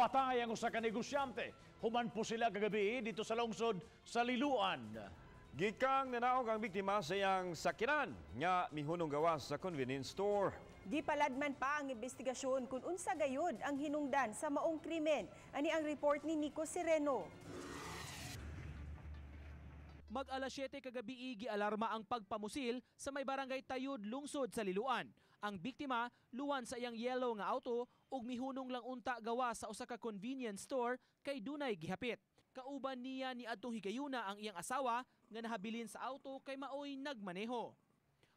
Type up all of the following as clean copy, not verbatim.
Patay ang usa ka negosyante. Human po sila kagabi dito sa lungsod sa Liloan. Gikang nanaog ang biktima sa iyang sakyanan nga mihunong gawas sa convenience store. Gipaladman pa ang investigasyon kung unsa gayud ang hinungdan sa maong krimen. Ani ang report ni Nico Sereno. Mag alas 7 kagabi, gialarma ang pagpamusil sa may Barangay Tayud, lungsod sa Liloan. Ang biktima luwan sa iyang yellow nga auto ug mihunong lang unta gawa sa usa ka convenience store kay dunay gihapit. Kauban niya ni adtong higayuna ang iyang asawa nga nahabilin sa auto kay maoy nagmaneho.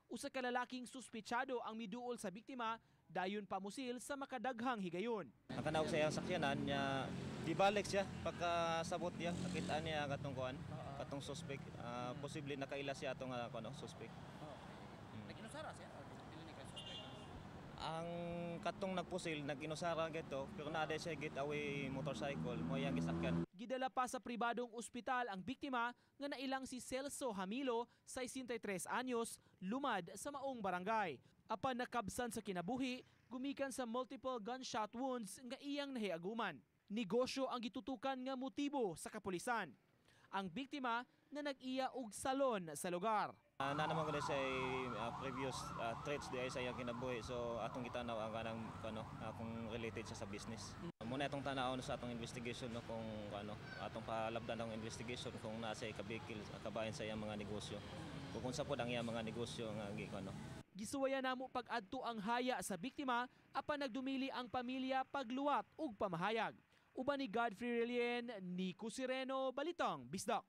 Usa ka lalaking suspetsado ang miduol sa biktima dayon pamusil sa makadaghang higayon. Nakanaog sa iyang sakyanan niya, dibalik siya pagkasabot niya, nakita niya katong kuan, katong suspect, posible nakaila siya atong kuan, suspect. Nag-inusara siya? Or dili ni kay suspect? Ang katong nagpusil nag-inusara gito pero naa siya get away motorcycle mo iyang gisakyan. Gidala pa sa pribadong ospital ang biktima nga nailang si Celso Hamilo, 63 anyos, lumad sa maong barangay. Apan nakabsan sa kinabuhi, gumikan sa multiple gunshot wounds nga iyang nahiaguman. Negosyo ang gitutukan nga motibo sa kapulisan. Ang biktima na nag-iya og salon sa lugar. Na naman ko siya previous threats di ay sa iyang kinabuhi, so atong gitanaw ang kanang ano, kung related siya sa business. Muna atong tanawon sa atong investigation, no, kung ano atong palabdan ang investigation kung nasa kabikil kabahin sa iyang mga negosyo. Kung unsa pod ang iyang mga negosyo nga gi ano. Gisuwayan namo pag-adto ang haya sa biktima apan nagdumili ang pamilya pagluwat ug pamahayag. Uban ni Godfrey Relien, Nico Sireno, Balitang Bisdak.